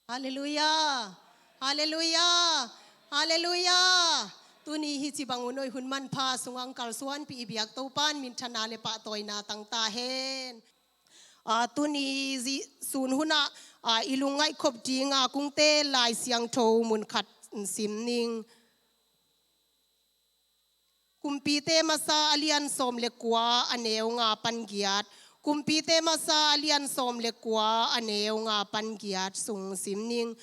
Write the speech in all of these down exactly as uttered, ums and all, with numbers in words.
Halleluiah. Halleluiah. Halleluiah. Tuni hih ci bang hun hoih hun manpha sungah kalsuanpih i biak Topa'n minthanna le pahtawina tang ta hen. Tuni sun hunah i lungngaih khop dinga kungte Lai Siangtho mun khat sim ning. Kumpite masa a lian sawm le kua a neu nga pan giat. Kumpite masa a lian sawm le kua a neu nga pan giat sung sim ning.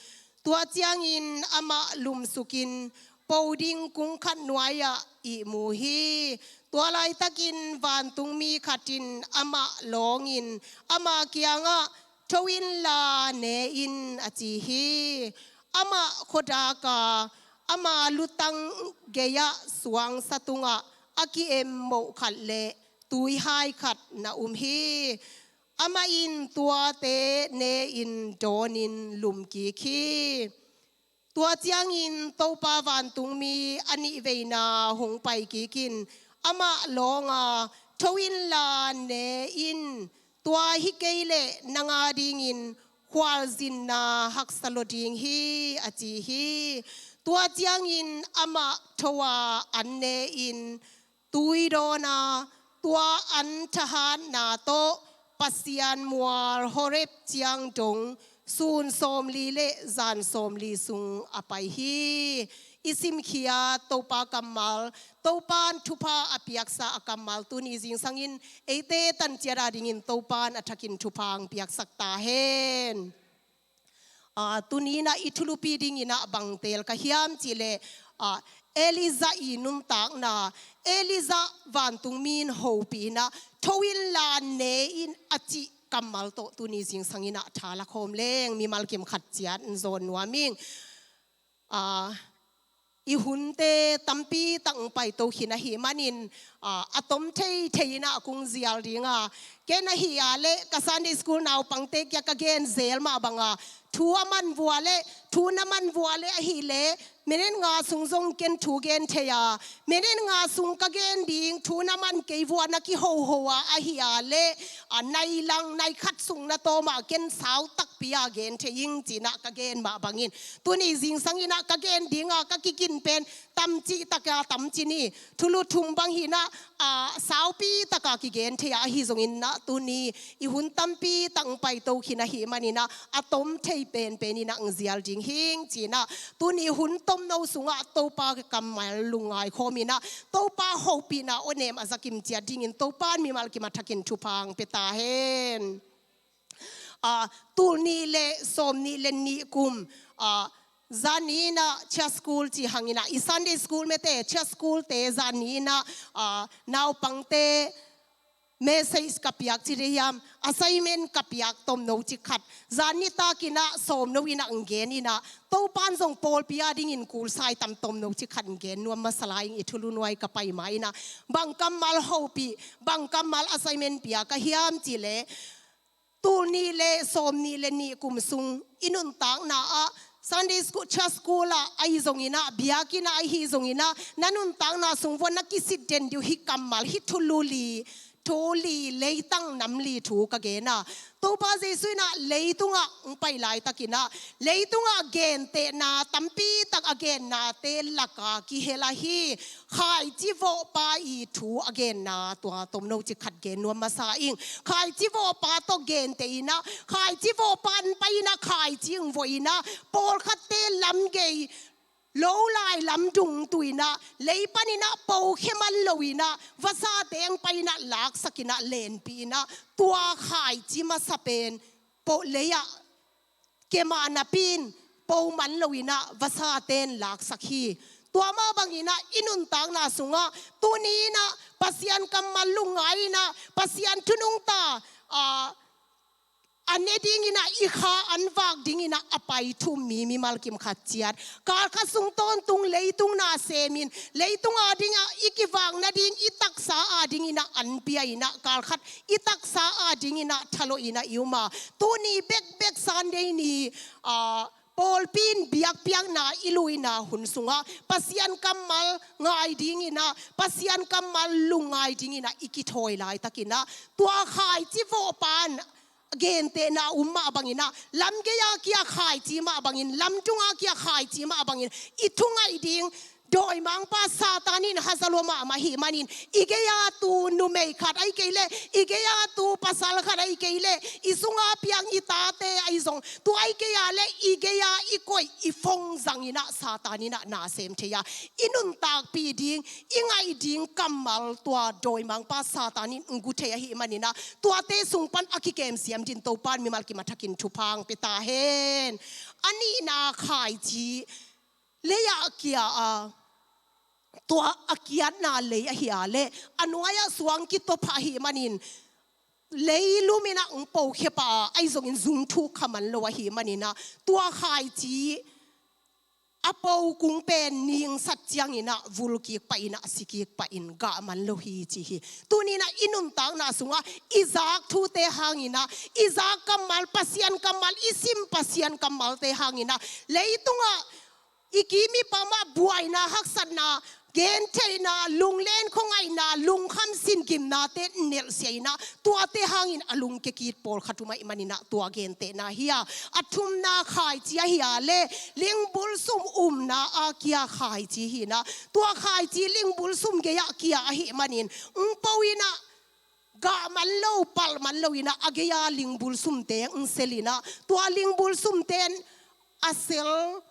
Tua ciangin amah lumsukin po ding kung khat nuai-ah ihmu hi. Tua laitakin vantungmi khatin amah lawngin ama kiangah, "Tho inla ne in," a ci hi. Amah khuadaka ama lutang gei-ah suangsa tungah a ki-em moh khat le tuihai khat na um hi. Amah in tuate ne-in dawnin lumkik hi. Tua ciangin Topa vantungmi a nihveina hong paikikin amah lawnga, "Tho inla ne in, tua hi kei leh nang adingin khualzinna haksa lo ding hi," a ci hi. Tua ciangin amah tho-a an ne-in tui dawn a, tua an thahatna tawh Pasian mual Horeb ciang dong sun sawmli le zan sawmli sung a pai hi. I simkhia Topa kammal, Topa'n thupha a piaksa a kammal tuni zingsangin eite tanciat adingin Topa'n a thakin thupha hong piaksak ta hen. Tuni-in ah i thulupi dingin ah bang teel ka hiam cih leh, Elijah i nuntakna, Elijah vantungmi in hopih in ah, "Tho inla ne in," a cih kammal tawh tuni zingsangin ah tha la khawm leng mimal kim khat ciat in zawn nuam ing. I hunte tampi tak hong paito khin ahih manin, a tom theithei in ah kong zial ding a, ken ahih leh ka Sunday school naupangte kiang ka gen zel mah bang a, thu a man vua leh, thu na man vua leh ahih leh, minute nga sung zong ken thu gen thei a, minute nga sung ka gen ding, thu na man kei vua na kihoho a, ahih leh a nai lang nai khat sung na tawm a, ken sau takpi a gen thei ing ci-in ah ka gen mah bangin, tuni zingsangin ah ka gen ding a ka kikin pen tamcih tak a tamci ni, thulu thum bang hi-in ah, a saupi tak a kigen thei a, ahi zongin ah tuni i hun tampi tak hong paito khin ahih manin ah, a tom thei penpen in ah hong zial ding hi ing ci-in ah, tuni hun tomno sungah Topa kammal lungngai khawm in ah, Topa hopihna awnem a za kim ciat dingin Topa'n mimal kim a thakin thupha hong pia ta hen. Tul nih le sawm nih le nih kum, zan ni in ah church school ci hang in ah, i Sunday school mate, church school te zan ni in ah, naupangte message ka piak ci ding hiam, assignment ka piak tomno ci khat, zan nitak in ah sawmno in ah hong gen in ah, Topa'n zong pawlpi adingin kulsa i tam tomno ci khat hong gen nuam masa lai ing. I thulu nuai ka pai ma in ah, bang kammal hopih, bang kammal assignment pia ka hiam cih leh, tul nih le sawm nih le nih kum sung i nuntakna ah, Sunday school, church school ah ahi zongin ah, biakinn ah ahi zongin ah, na nuntakna sung vua na kisit den ding uh hih kammal, hih thulu li, thu li, leitang nam li thu ka gen a, Topa Jesu in ah leitungah hong pai laitakin ah, leitungah gentehna tampi tak a gennate lak a kihel ahi khaici vawhpa i thu a genna tua tomno ci khat gen nuam masa ing. Khaici vawhpa tawh genteh in ah, khaici vawhpa an pai in ah, khaici hong vawh in ah, pawlkhatte lam gei, lo lai lam dung tu in ah, lei panin ah pokhia man lo in ah, vasate hong pai in ah, laksak in ah, lenpih in ah, tua khaici masa pen, po lei ah, keimah napi in po man lo in ah, vasate in laksak hi. Tua mah bangin ah i nuntakna sungah, tuni in ah Pasian kammal lungngai in ah, Pasian thu nungta, a, a ne dingin ah, i kha an vak dingin ah a pai thum mi, mimal kim khat ciat, kal khat sung tawntung leitung na semin, leitung adingah i kivak nading i taksa adingin ah an pia in ah, kal khat i taksa adingin ah thalawh in ah i um a, tuni bekbek Sunday ni, a, pawlpi in biakpiakna i luina hun sungah Pasian kammal ngai dingin ah, Pasian kammal lungngai dingin ah i kithawi laitakin ah, tua khaici vawhpa in gentehna um mah bangin ah, lamgei-a kia khaici mah bangin, lamtunga kia khaici mah bangin i thungaih ding dawimangpa Satan in haza lua mahmah ahih manin, i gei-a tu numei khat ahih kei leh, i gei-a tu pasal khat ahih kei leh, i sunga piang i tate ahi zong, tua ahih kei-a leh i gei-a i koih i phone zangin ah Satan in ah na sem thei a, i nuntakpih ding, i ngaih ding kammal tua dawimangpa Satan in gu thei ahih manin ah, tuate sung pan a kikem siam dingin Topa'n mimal kim a thakin thupha hong pia ta hen. A nihna khaici, lei-ah kia a, tua a kiatna lei ahi a leh, a nuai-ah suang kitawpha ahih manin, leilum in ah hong pokhia pah a, ahi zongin zung thuk kha man lo ahih manin ah, tua khaici a po kung pen ningsat ciangin ah vul kik pah in ah, si kik pah in, gah man lo hi ci hi. Tuni-in ah i nuntakna sungah i zak thute hangin ah, i zak kammal, Pasian kammal, i sim Pasian kammalte hangin ah, leitungah i kim i pam ah buaina, haksatna, gentheihna, lunglen khuangaihna, lungkham singimnate nelhsiah in ah, tuate hangin a lungkia kik pawlkhat um ahih manin ah, tua gentehna hi a. A thumna khaici ahi a leh, lingbulsum umna-a kia khaici hi in ah, tua khaici lingbulsum gei-ah kia ahih manin, hong po in ah gah man lo, palh man lo in ah, a gei-a lingbulsumte hong sel in ah, tua lingbulsumte in a sel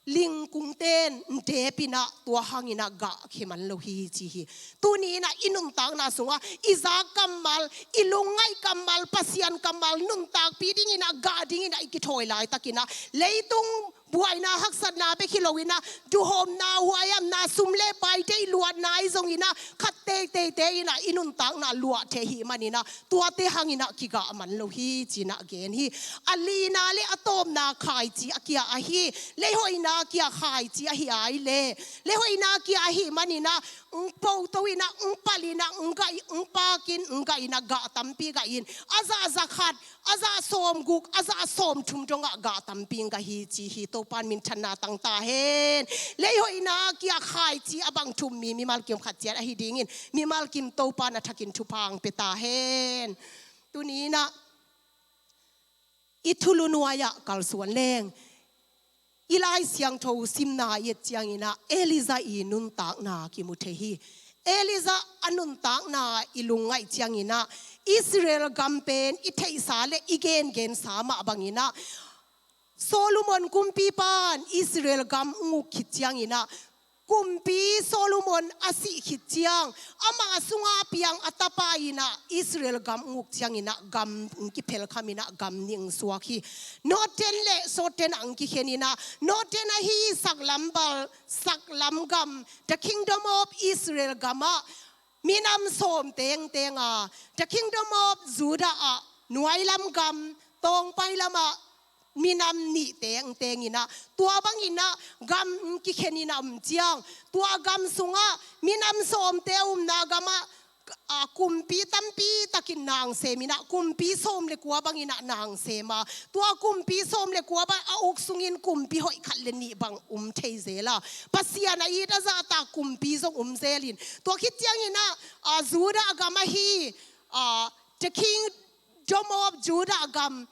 lingkungte in dep in ah, tua hangin ah gah khia man lo hi ci hi. Tuni-in ah i nuntakna sungah i zak kammal, i lungngaih kammal, Pasian kammal nuntakpih dingin ah, gah dingin ah i kithawi laitakin ah, leitung buaina, haksatna bek hi lo in ah, duhawmna, huaihamna, sum le pai deih luatna ahi zongin ah, khat teiteite in ah i nuntakna luah thei ahih manin ah, tuate hangin ah kigah man lo hi ci-in ah gen hi. A lina leh a tawpna khaici a kia ahi, leihoihna kia khaici ahi a leh, leihoihna kia ahih manin ah, hong po to in ah, hong palh in ah, hong gah, hong pak in, hong gah in ah, gah tampi gah in, a zah za khat, a zah sawmguk, a zah sawmthum dongah gah tampi hong gah hi ci hi. Topa'n minthanna tang ta hen. Leihoihna kia khaici a bang thum, mi, mimal kim khat ciat ahi dingin, mimal kim Topa'n a thakin thupha hong pia ta hen. Tuni-in ah i thulu nuai-ah kalsuan leng, i Lai Siangtho simna i et ciangin ah Elijah i nuntakna kimu thei hi. Elijah a nuntakna i lungngaih ciangin ah, Israel gam pen i theihsa leh i gengensa mah bangin ah, Solomon kumpipa'n Israel gam hong uk khit ciangin ah, Kumpi Solomon a sih khit ciang, ama sunga piang a tapa in ah Israel gam hong uk ciangin ah, gam hong kiphelkham in ah, gam nih hong suak hi. Northern leh Southern ah hong kikhen in ah, Northern ahi saklam bal, saklam gam, the Kingdom of Israel gam ah minam sawm tengteng a, the Kingdom of Judah ah nuailam gam, tawngpai lamah minam nih tengteng in ah, tua bangin ah gam kikhen in ah om ciang, tua gam sungah minam sawmte a umna gamah, a, kumpi tampi takin na sem in ah, kumpi sawm le kua bangin ah na sem a, tua kumpi sawm le kua bang a uk sungin kumpi hoih khat le nih bang um thei zel a, Pasian a it a zahtak kumpi zong um zel in, tua khit ciangin ah, a, Judah gam ahi, a, the Kingdom of Judah gam,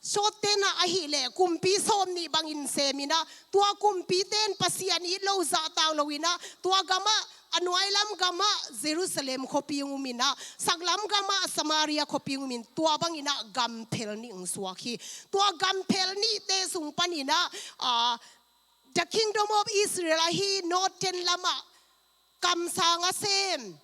Southern ah ahih leh kumpi sawm nih bangin sem in ah, tua kumpite in Pasian it lo zahtak lo in ah, tua gamah, a nuailam gamah Jerusalem khuapi hong um in ah, saklam gamah Samaria khuapi hong um in, tua bangin ah gam phel nih hong suak hi. Tua gam phel nihte sung panin ah, a, the Kingdom of Israel ahi Northern lamah kamsang a sem.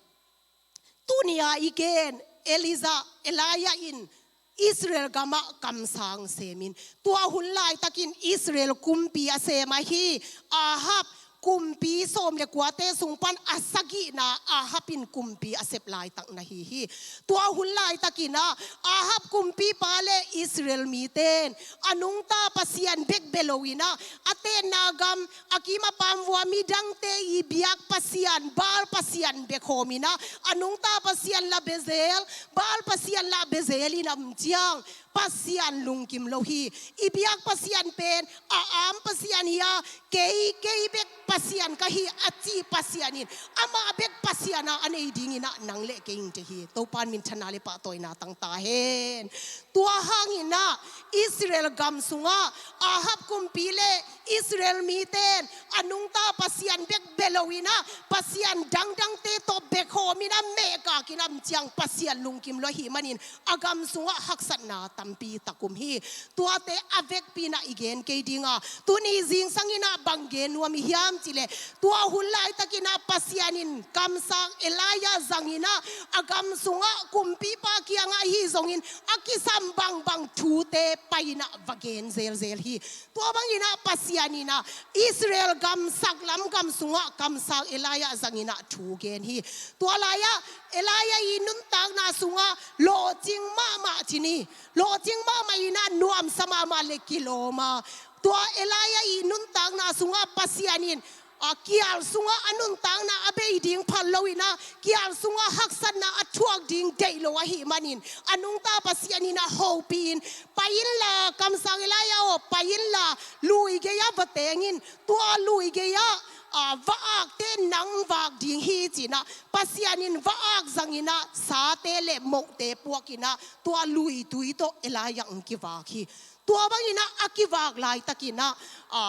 Tuni-a i gen, Elijah, Elijah in Israel gamah kamsang sem in, tua hun laitakin Israel kumpi a sem ahi Ahab, kumpi sawm le kuate sung pan a sagihna Ahab in kumpi a sep laitak na hi hi. Tua hun laitakin ah, Ahab kumpipa le Israel mite in a nungta Pasian bek bia lo in ah, a tenna gam, a kim a pam vua midangte i biak pasian, Baal pasian bia khawm in ah, a nungta Pasian la bia zel, Baal pasian la bia zel in a om ciang, Pasian lungkim lo hi. I biak Pasian pen a am Pasian hi a, kei, kei bek Pasian ka hi a ci Pasian in amah bek Pasian a a nei dingin ah nang le kei ing te hi. Topan minthanna le pahtawina tang ta hen. Tua hangin ah Israel gam sungah Ahab kumpi le Israel mite in a nungta pasian bek bia lo in ah pasian dangdangte tawh bia khawm in ah mehkak in ah om ciang Pasian lungkim lo ahih manin a gam sungah haksatna tampi tak om hi. Tuate a vekpi in ah i gen kei ding a, tuni zingsang in ah bang gen nuam i hiam cih leh, tua hun laitakin ah Pasian in kamsang Elijah zang in ah a gam sungah kumpipa kiangah ahi zongin a kisam bangbang thute pai in ah va gen zelzel hi. Tua bangin ah Pasian in ah Israel gam saklam gam sungah kamsang Elijah zang in ah thu gen hi. Tua lai-ah Elijah i nuntakna sungah lawhcing mahmah ci ni. Lawhcing mahmah in ah nuamsa mahmah le kilawm a, tua Elijah i nuntakna sungah Pasian in a kial sungah a nuntakna a bei ding phal lo in ah kial sungah haksatna a thuak ding deih lo ahih manin a nungta Pasian in ah hopih in, pai inla, kamsang Elijah aw, pai inla, lui gei-ah va teng in, tua lui gei-ah a, va-akte nang vak ding hi ci in ah Pasian in va-ak zang in ah sate le mohte puak in ah tua lui tui tawh Elijah hong kivak hi. Tua bangin ah a kivak laitakin ah a,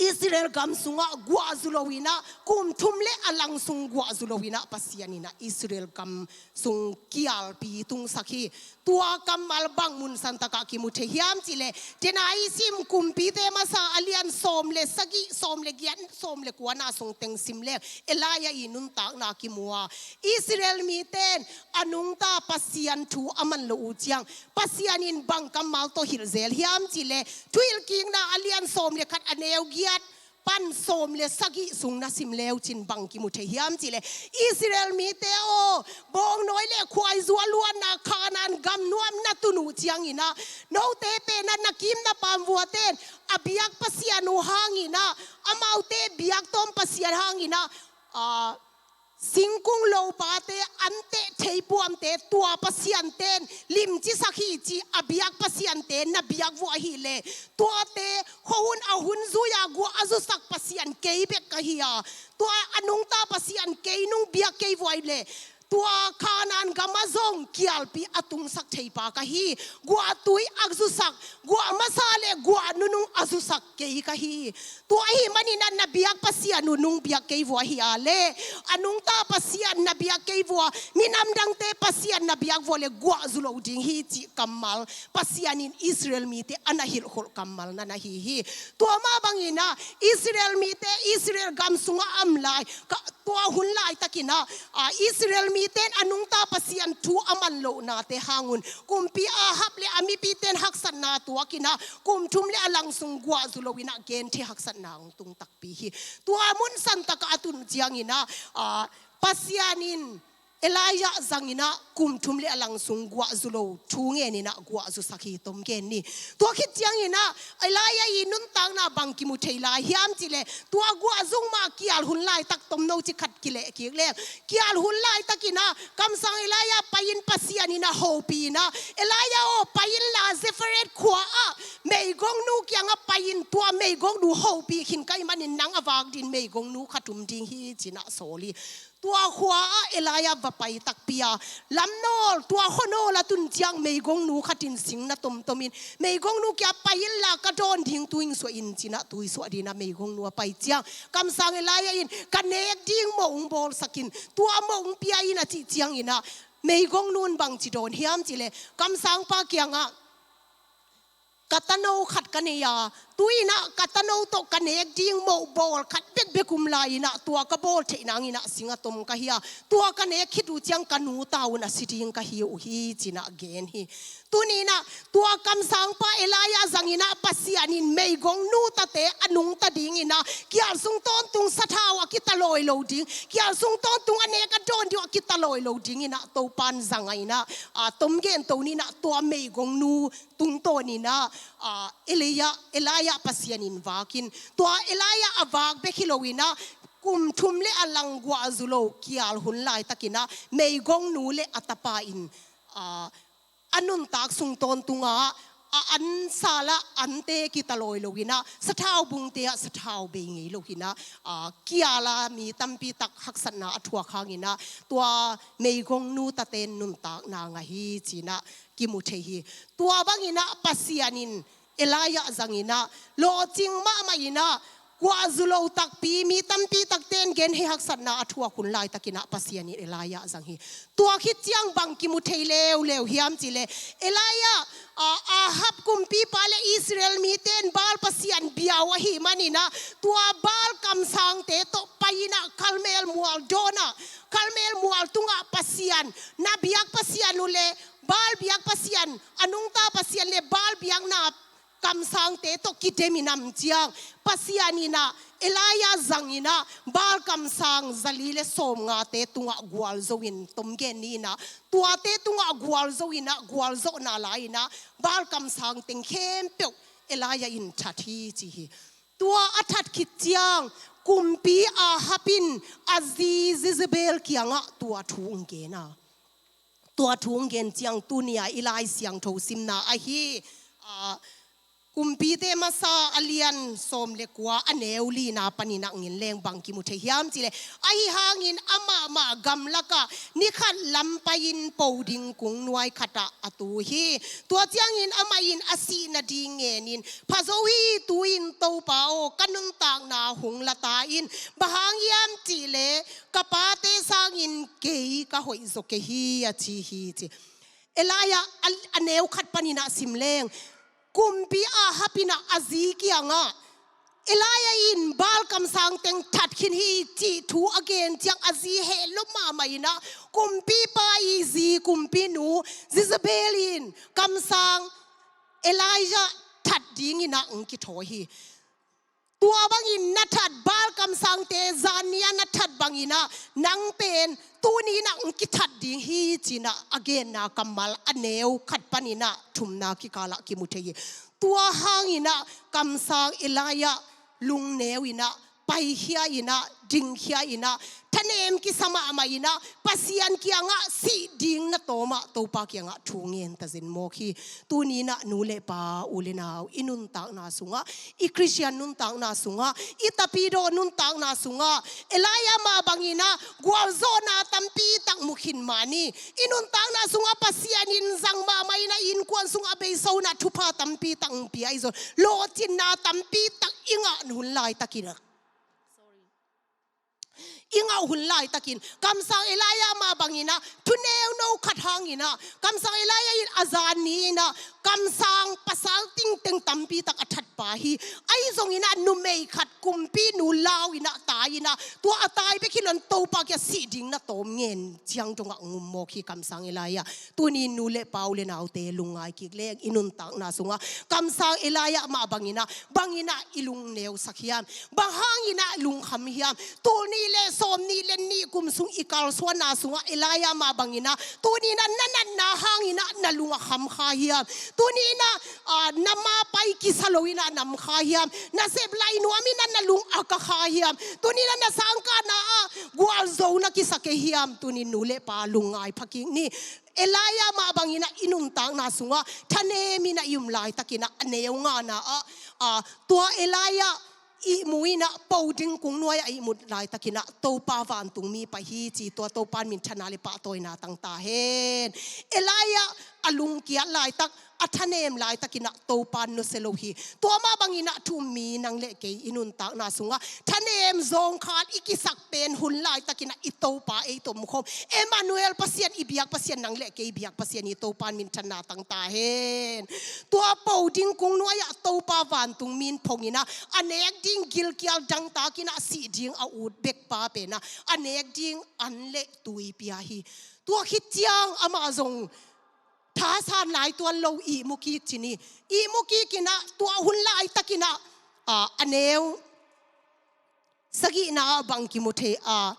Israel gam sungah guah zu lo in ah kum thum le a lang sung guah zu lo in ah Pasian in ah Israel gam sung kialpi tungsak hi. Tua kammal bang mun santakah kimu thei hiam cih leh, tena i sim Kumpite masa a lian sawm le sagih, sawm le giat, sawm le kuana sung teng sim leng Elijah i nuntakna kimu a, Israel mite in a nungta Pasian thu a man lo uh ciang Pasian in bang kammal tawh hilh zel hiam cih leh, Thuhilhkikna a lian sawm le khat a neu giat pan sawm le sagih sung na sim leu cin bang kimu thei hiam cih leh, Israel mite aw, bawngnawi le khuaizu a luanna Kanaan gam nuam na tun uh ciangin ah note pen ah na kim na pam vuate in a biak Pasian uh hangin ah, amaute biak tawm pasian hangin ah, a, singkung lopate an teh thei puamte tua pasiante in limcisak hi ci a biak pasiante na biak vua ahih leh, tuate khuahun a hun zui-a guah a zusak Pasian kei bek ka hi a, tua a nungta Pasian kei nung biak kei vua ahih leh, tua Kanaan gamah zong kialpi a tungsak theipa ka hi. Guahtui a zusak, guah masa le guah nunung a zusak kei ka hi. Tua ahih manin ah na biak Pasian uh nung biak kei vua hi a leh, a nungta Pasian na biak kei vua, minam dangte Pasian na biak vua leh guah zu lo ding hi cih kammal Pasian in Israel mite a na hilhkholh kammal na na hi hi. Tua mah bangin ah Israel mite Israel gam sungah a om lai, ka, tua hun laitakin ah, a, Israel mite in a nungta Pasian thu a man lohnate hang un kumpi Ahab le a mipite in haksatna tuak in ah kum thum le a lang sung guah zu lo in ah genthei haksatna hong tung takpi hi. Tua mun santakah a tun ciangin ah, a, Pasian in Elijah zang in ah kum thum le a lang sung guah zu lo thu ngen in ah guah zusak hi, tom gen ni. Tua khit ciangin ah Elijah i nuntakna bang kimu thei lai hiam cih leh, tua guah zung mah kial hun laitak tomno ci khat kileh kik leng, kial hun laitakin ah kamsang Elijah pai in Pasian in ah hopih in ah, Elijah aw, pai inla Zarephath khua-ah meigongnu kiangah pai in, tua meigongnu hopih khin ka hih manin nang a vak dingin meigongnu khat om ding hi ci in ah sawl hi. Tua khua-ah Elijah va pai takpi a, lamnawl, tua khuanawl a tun ciang meigongnu khat in sing na tomtom in, meigongnu kiangah pai inla ka dawn ding tui hong suah in ci in ah tui suah dingin ah meigongnu a pai ciang, kamsang Elijah in ka nek ding moh hong bawlsak in, tua moh hong pia in a cih ciangin ah meigongnu in bangci dawn hiam cih leh, kamsangpa kiangah ka tano khat ka nei a, tu-in ah ka tano tawh ka nek ding moh bawl khat bekbek om lai-in ah, tua ka bawl theih nangin ah sing a tom ka hi a, tua ka nek khit uh ciang ka nu ta un a si ding ka hi uh hi ci in ah gen hi. Tuni-in ah tua kamsangpa Elijah zangin ah Pasian in meigongnu tate a nungta dingin ah kial sung tawntung sathau a kita lawi lo ding, kial sung tawntung a nek a dawn ding uh a kita lawi lo dingin ah Topan zang a in ah, a, tom gen to ni in ah, tua meigongnu tungtawnin ah, a, Elijah, Elijah Pasian in vak in, tua Elijah a vak bek hi lo-in ah kum thum le a lang guah zu lo kial hun laitakin ah meigongnu le a tapa in, a, a nuntak sung tawntungah a an sal ah ante kita lawi lo in ah, sathau bungte ah sathau bei ngei lo in ah, a, kial a mi tampi tak haksatna a thuak hangin ah, tua meigong nu taten nuntakna ngah hi ci-in ah kimu thei hi. Tua bangin ah Pasian in Elijah zangin ah, lawhcing mahmah in ah, guah zu lo takpi, mi tampi takten genhei haksatna a thuak hun laitakin ah Pasian in Elijah zang hi. Tua khit ciang bang kimu thei leuleu hiam cih leh, Elijah, a, Ahab kumpipa le Israel mite in Baal pasian bia uh ahih manin ah, tua Baal kamsangte tawh pai in ah Karmel mual dawn ah, Karmel mual tungah Pasian, na biak Pasian uh le Baal biak pasian, a nungta pasian le Baal biakna kamsangte tawh kidem in a om ciang, Pasian in ah Elijah zangin ah Baal kamsang zali le sawmngate tungah gualzo in, tom gen ni in ah, tuate tungah gualzo in ah, gualzawhna la in ah Baal kamsang teng khempeuh Elijah in that hi ci hi. Tua a that khit ciang, kumpi Ahab in a zi Jezebel kiangah tua thu hong gen a, tua thu hong gen ciang tuni-a i Lai Siangtho simna ahi, a, Kumpite Masa a lian sawm le kua a neu lina panin ah hong en leng bang kimu thei hiam cih leh, ahi hangin amah mah gamlakah ni khat lam pai-in po ding kung nuai khatah a tu hi. Tua ciangin amah in a sih nading ngenin, pha zo hi, tu-in Topa aw, ka nuntakna hong la ta in, bang hang hiam cih leh ka pate sangin kei ka hoih zaw kei hi, a ci hi ci. Elijah a, a neu khat panin ah sim leng, kumpi Ahab in ah a zi kiangah, Elijah in Baal kamsang teng that khin hi cih thu a gen ciang a zi heh lua mahmah in ah, kumpipa i zi kumpinu Jezebel in kamsang Elijah that dingin ah hong kithawi hi. Tua bangin na that, Baal kamsangte zan ni-a na that bangin ah, nang pen tuni-in ah hong kithat ding hi ci-in ah a genna kammal a neu khat panin ah thumna kikalah kimu thei hi. Tua hangin ah kamsang Elijah lungneu in ah, paikhia in ah, dingkhia in ah, thanem kisa mahmah in ah, Pasian kiangah sih ding na tawm ah, Topa kiangah thu ngen ta zen mawk hi. Tuni-in ah nu le pa, u le nau, i nuntakna sungah, i Khristian nuntakna sungah, i tapidaw nuntakna sungah, Elijah mah bangin ah gualzawhna tampi tak mu khin mah ni. I nuntakna sungah Pasian in zang mahmah in ah, innkuan sungah beisona thupha tampi tak hong pia hi zong, lawhcinna tampi tak i ngah hun laitakin ah, i ngah hun laitakin, kamsang Elijah mah bangin ah, thu neuno khat hangin ah, kamsang Elijah in a zan ni-in ah, kamsang pasal tingteng tampi tak a thatpa hi. Ahi zongin ah, numei khat kumpinu lau in ah, tai in ah, tua a tai bek hi lo-in Topa kiang sih ding na tawm ngen ciang dongah hong um mawk hi kamsang Elijah. Tuni-in nu le pa, u le naute, lungngai kik leng, i nuntakna sungah kamsang Elijah mah bangin ah, bangin ah i lung neusak hiam? Bang hangin ah lungkham hiam? Tul nih le sawmnih le nih kum sung i kalsuanna sungah Elijah mah bangin ah, tuni-in ah na natna hangin ah na lung a kham kha hiam? Tuni-in ah, ah, na ma pai kisa lo-in ah nam kha hiam? Na sep lai nuam-in ah na lung a ka kha hiam? Tuni-in ah na sangkahna ah gualzo na kisa kei hiam? Tuni-in nu le pa, lungngai pha kik ni. Elijah mah bangin ah i nuntakna sungah thanem in ah i um laitakin ah, a neu ngana ah, ah, tua Elijah ihmu in ah, po ding kung nuai-ah ihmu laitakin ah, Topa vantung mi pai hi ci, tua Topa in minthanna le pahtawina tang ta hen. Elijah a lungkiat laitak, a thanem laitakin ah, Topa in nusia lo hi. Tua mah bangin ah thu um mi nang le kei i nuntakna sungah thanem zawngkhal i kisak pen hun laitakin ah, i Topa ei tawh om khawm, Emmanuel Pasian, i biak Pasian, nang le kei biak Pasian hi. Topa in minthanna tang ta hen. Tua po ding kung nuai-ah Topa vantung mi in phong in ah, a nek ding gilkial dangtakin ah, sih ding a ut bekpa pen ah, a nek ding an le tui pia hi. Tua khit ciang amah zong thasan lai tuan lo, ihmu kik ci ni. Ihmu kik in ah, tua hun laitakin ah, ah, a neu sagihna ah bang kimu thei, ah,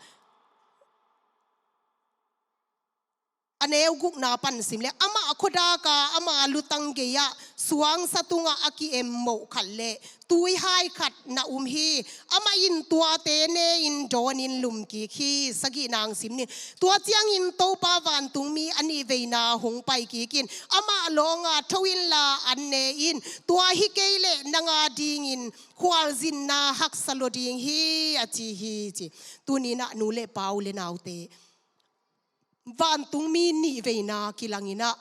a neu gukna pan sim le, amah khuadak a ama lutang gei-ah suangsa tungah a ki-em moh khat le tuihai khat na um hi. Amah in tuate ne-in dawnin lumkik hi. Sagihna hong sim ni. Tua ciangin Topa vantungmi a nihveina hong paikikin amah lawnga, "Tho inla an ne in, tua hi kei leh nang adingin khualzinna haksa lua ding hi," a ci hi, ci. Tuni-in ah nu le pa, u le naute, vantungmi nihveina kilang in ah,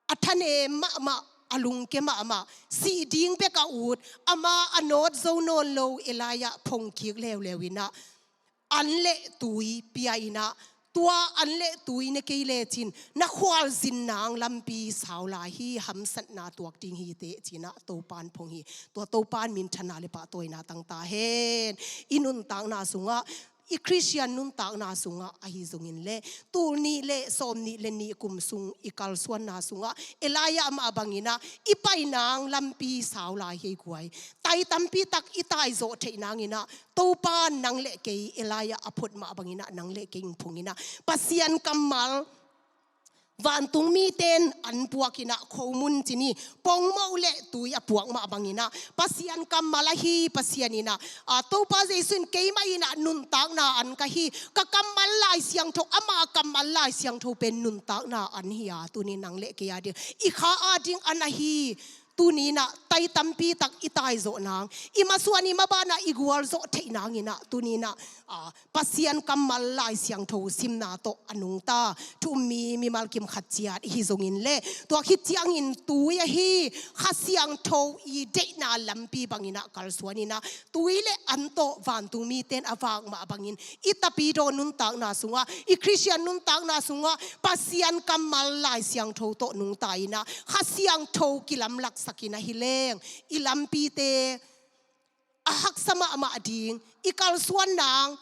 a thanem mahmah, a lungke mahmah, sih ding bek a ut, ama a nawt zo nawn lo Elijah phongkik leuleu in ah, an le tui pia in ah, "Tua an le tui ne kei lecin na khualzin nang lampi sau lai hi, hamsatna tuak ding hi teh," ci-in ah Topa'n phong hi. Tua Topa'n minthanna le pahtawina tang ta hen. I nuntakna sungah, i Khristian nuntakna sungah ahi zongin le, tul nih le sawmnih le nih kum sung i kalsuanna sungah Elijah mah bangin ah i pai nang lampi sau lai hi guai. Tai tampi tak i taizawh theih nangin ah, Topa'n nang le kei, Elijah a phot mah bangin ah nang le kei hong phong in ah, Pasian kammal, vantungmite'n an puak in ah, khomun ci ni, pongmoh le tui a puak mah bangin ah, Pasian kammal ahi Pasian in ah, a, Topa Jesu in, "Keimah in ah nuntakna an ka hi, ka kammal Lai Siangtho, ama kammal Lai Siangtho pen nuntakna an hi a, tuni-in nang le kei ading, i kha ading an ahi." Tuni-in ah tai tampi tak i taizawh nang, i masuan i maban ah i gualzawh theih nangin ah, tuni-in ah, a, Pasian kammal Lai Siangtho simna tawh a nungta thu um mi mimal kim khat ciat i hi zongin le, tua khit ciangin tui ahi Kha Siangtho i deihna lampi bangin ah kalsuan in ah, tui le an tawh vantungmite'n a vak mah bangin, i tapidaw nuntakna sungah, i Khristian nuntakna sungah Pasian kammal Lai Siangtho tawh nungta in ah, Kha Siangtho kilamlaksak in ahi leng, i lampite a haksa mahmah ding, i kalsuan nang,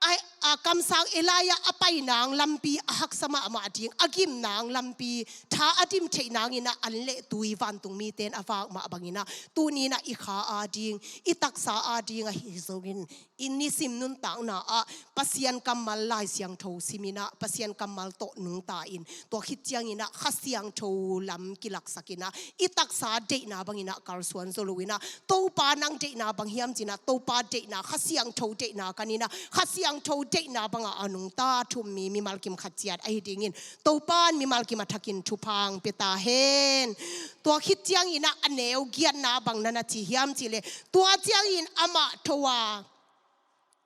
a, a kamsang Elijah a pai nang lampi a haksa mahmah ding, a gim nang lampi tha a dim theih nangin ah an le tui vantungmite'n a vak mah bangin ah, tuni-in ah i kha ading, i taksa ading ahi zongin, i nisim nuntakna ah Pasian kammal Lai Siangtho sim in ah, Pasian kammal tawh nungta in, tua khit ciangin ah Kha Siangtho lam kilaksak in ah, i taksa deihna bangin ah kalsuan zo lo in ah, "Topa, nang deihna bang hiam?" ci-in ah, Topa deihna, Kha Siangtho deihna kan in ah, Kha Siangtho deihna bangah a nungta thu um mi mimal kim khat ciat ahi dingin Topa'n mimal kim a thakin thupha hong pia ta hen. Tua khit ciangin ah a neu giatna bang na na ci hiam cih leh, "Tua ciangin amah tho a,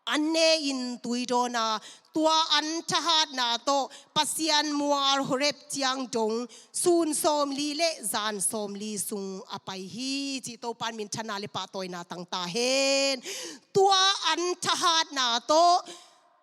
an ne-in tui dawn a, tua an thahatna tawh Pasian mual Horeb ciang dong sun sawmli le zan sawmli sung a pai hi," ci. Topa'n minthanna le pahtawina tang ta hen. Tua an thahatna tawh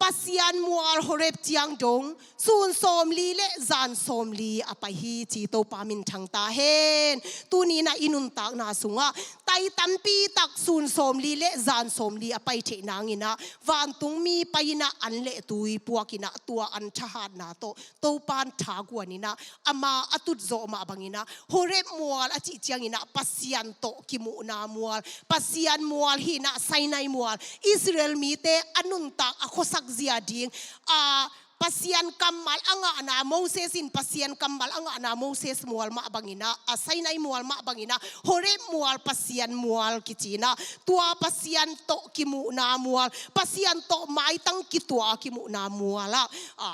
Pasian mual Horeb ciang dong sun sawmli le zan sawmli a pai hi, ci. Topa minthang ta hen. Tuni-in ah i nuntakna sungah tai tampi tak sun sawmli le zan sawmli a pai theih nangin ah, vantungmi pai in ah an le tui puak in ah, tua an thahatna tawh Topa'n thaguan in ah, ama a tutzawh mah bangin ah, Horeb mual a cih ciangin ah Pasian tawh kimuhna mual, Pasian mual hi in ah, Sinai mual, Israel mite a nuntak a khuasak zia ding, a, Pasian kammal a ngahna, Moses in Pasian kammal a ngahna Moses mual mah bangin ah, a, Sinai mual mah bangin ah, Horeb mual, Pasian mual kici in ah, tua Pasian tawh kimuhna mual, Pasian tawh maitang kituah kimuhna mual ah, a,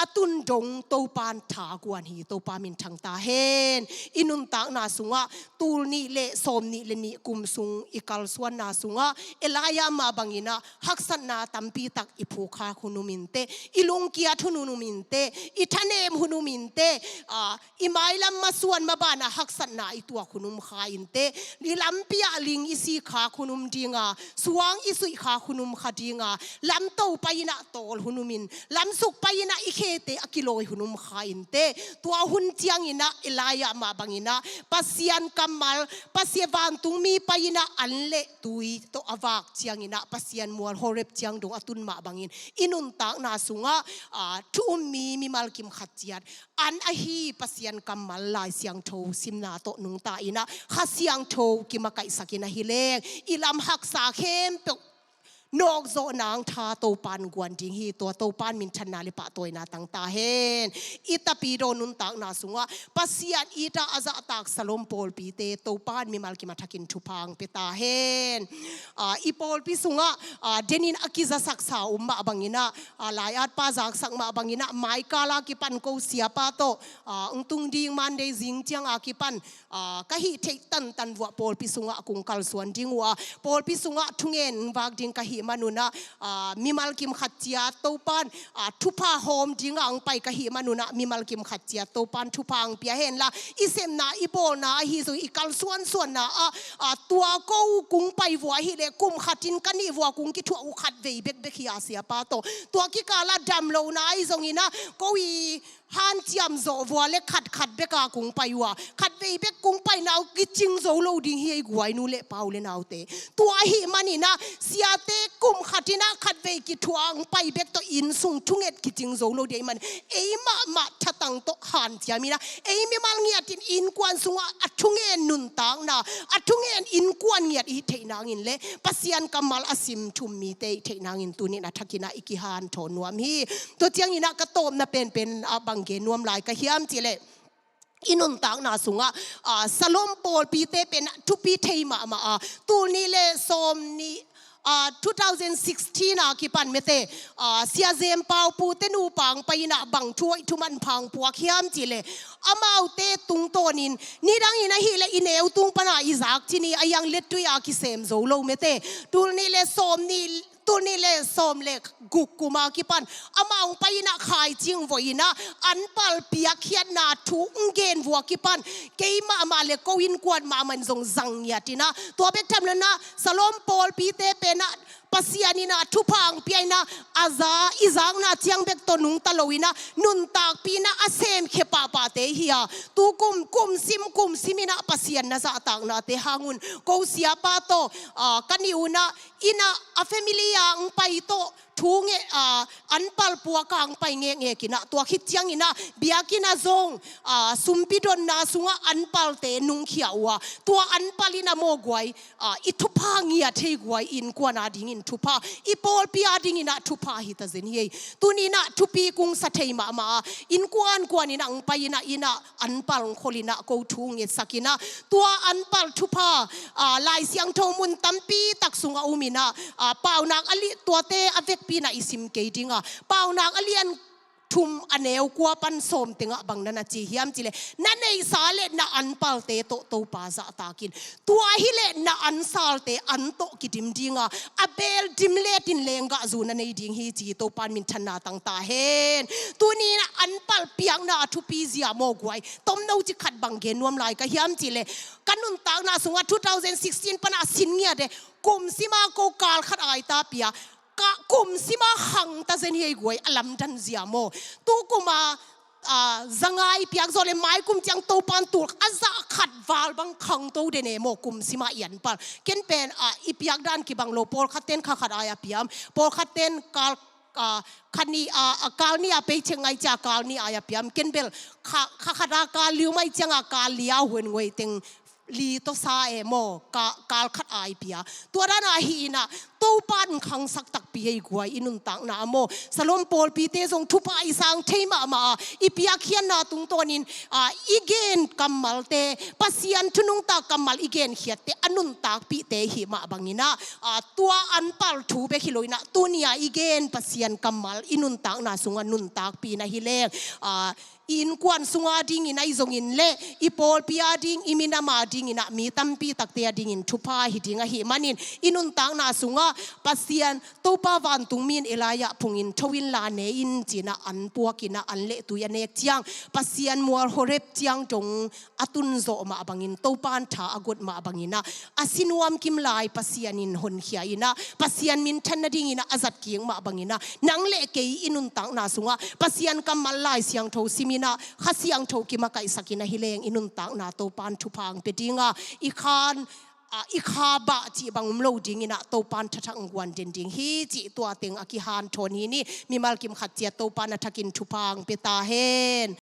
a tun dong Topa'n thaguan hi. Topa minthang ta hen. I nuntakna sungah, tul nih le sawmnih le nih kum sung i kalsuanna sungah, Elijah mah bangin ah haksatna tampi tak i phukkhak hun um inteh, i lungkiat hun um inteh, i thanem hun um inteh, a, i mailam masuan maban ah haksatna i tuak hun um kha inteh, i lampi ah ling i sikkhak hun um ding a, suang i suihkhak hun um kha ding a, lamto pai in ah tawl hun um in, lamsuk pai in ah i khete a kilawi hun um kha inteh. Tua hun ciangin ah Elijah mah bangin ah Pasian kammal, Pasian vantungmi pai in ah an le tui tawh a vak ciangin ah Pasian mual Horeb ciang dong a tun mah bangin, i nuntakna sungah, a, thu um mi mimal kim khat ciat an ahi Pasian kammal Lai Siangtho simna tawh nungta in ah, Kha Siangtho kimakaihsak in ahi leng, i lam haksa khempeuh nawkzawh nang tha Topan guan ding hi. Tua Topan minthanna le pahtawina tang ta hen. I tapidaw nuntakna sungah Pasian i ta a zahtak Salom pawlpite Topan mimal kim a thakin thupha ang pia ta hen. Ah, i pawlpi sungah, ah, denin a kizasaksa um mah banginah, ah, lai-atpa zaksak mah banginah, maikala kipan ko siapa tawh, ah, ung tung ding Monday zing cianga kipan, ah, ka hih theih tantan vuah pawlpi sungah kung kalsuan ding uh a, pawlpi sungah thungen vak ding ka hih manunah, ah, mimal kim khat ciat Topan, ah, thupha hawm dingah ang pai ka hih manunah mimal kim khat ciat Topan thupha ang pia henla, i sepna i bawlna ahi zong i kalsuansuanna ah, ah, tua ko kung pai vua hileh kum khatin ka nih vua kung kithuah uh khat vei bekbek hi a siapa tawh. Tua kikala damlohna ahi zonginah ko i hanciam zawh vua le khatkhat beka kung pai uh a, khat vei bek kung paina uh kicing zo lo ding hi ei guai nu le pau le naute. Tua ahih maninah siate kum khatinah khat vei kithuah ang pai bek tawh inn sung thunget kicing zo lo ding ahih man ei mahmah thatang tawh hanciam inah ei mimal ngiatin innkuan sungah a thungen nuntakna, a thungen innkuan ngiat i hih theih nangin le Pasian kammal a sim thum mite i hih theih nangin tunin a thakinah i kihanthawn nuam hi. Tua cianginah ka tawpna penpen a bang gen nuam lai ka hiam cihleh i nuntakna sungah, ah, Salom pawlpite penah thupi thei mahmah a, tul nih le sawm nih, ah, two thousand sixteen a kipan mete, ah, Sia Zem Pau pute nupa ang pai inah bang thu hoih thu manpha ang puak hiam cihleh amaute tungtawnin nidangin ahihleh i neu tung pana i zak cini a yang lettui a kisem zo lo mete, tul nih le sawm nih tul nih le sawm le guk kuma kipan amau ang pai inah khaicing voi inah anpal piakkhiatna thu ang gen vua kipan keimahmah le ko innkuan mahmah in zong zang ngiat inah tua bek tham lo inah Salom pawlpite penah Pasian inah thupha ang pia inah a za i zakna ciang bek tawh nungta lo inah nuntakpi inah a semkhia pahpahte hi a, tu kum, kum sim, kum sim inah Pasian na zahtaknate hangun ko siapa tawh, ah, ka nih unah inah a family a ang pai tawh thu nge, ah, anpal puaka ang pai ngekngek inah tua khit cianginah biakinn ah zong, ah, sumpi donna sungah anpalte nungkhia uh a, tua anpal inah mawguai, ah, i thupha ngiat thei guai innkuan adingin thupha, i pawlpi adinginah thupha hi ta zen hi ei. Tuninah thupi kung sa thei mahmah a, innkuankuan inah ang pai inah inah anpal ang khol inah ko thu ngetsak inah tua anpal thupha, ah, Lai Siangtho mun tampi tak sungah um inah, ah, Paunak a li tuate a vekpi inah i sim kei ding a, Paunak a lian thum a neu kua pan sawm tengah bang na na ci hiam cihleh na neihsa le na anpalte tawh Topa zahtakin tua hileh na ansalte an tawh kidim dinga a beel dim letin lenggah zu na nei ding hi ci Topan minthanna tang ta hen. Tuninah anpal piakna a thupi zia mawguai tomno ci khat bang gen nuam lai ka hiam cihleh ka nuntakna sungah two thousand sixteen pana sin ngiat e, kum sima ko kal khat ai ta pia, ka kum sima khang ta zen hi ei guai a lamdan zia maw. Tu kuma, ah, zangai piak zawh le mai kum ciang Topan tul a zah khat val bang khangto den e maw kum sima i anpal. Ken pen, ah, i piak dan kibang lo pawlkhat ten kha khat ai a piam, pawlkhat ten kal, ah, kha nih, ah, ah, kal nih a pei ceng ngai cia kal nih ai a piam. Ken bel kha, kha khat a kal liu mai cianga kal lia huan ngoi teng li tawh sa e maw, ka, kal khat ai pia. Tua dana hi inah Topan khangsak takpi hei guai i nuntakna a maw. Salom pawlpite zong thupha i sang thei mahmah a, i piakkhiatna tungtawnin, ah, i gen kammalte, Pasian thunungta kammal i genkhiatte a nuntakpihte hi mah banginah, ah, tua anpal thu bek hi lo inah tunia i gen Pasian kammal i nuntakna sungah nuntakpihna hi leng, ah, i innkuan sunga dingin ahi zongin le i pawlpi a ding, i minam a dinginah mi tampi takte a dingin thupha hi ding ahih manin i nuntakna sungah Pasian Topa vantungmi in Elijah phungin tho inla ne in cinah an puakinah an lehtui a nek ciang Pasian mual Horeb ciang dong a tunzawh mah bangin Topan tha a got mah banginah a sinuam kim lai Pasian in honkhia inah Pasian minthan nadinginah a zatkik mah banginah nang le kei i nuntakna sungah Pasian kammal Lai Siangtho siminah Kha Siangtho kimakaihsakin ahi leng i nuntakna Topan thupha ang pia dinga i khan, ah, i kha bah cih bang um lo dinginah Topan thathak ang guan den ding hi cih tua teng a kihanthawn hi ni. Mimal kim khat ciat Topan a thakin thupha ang pia ta hen.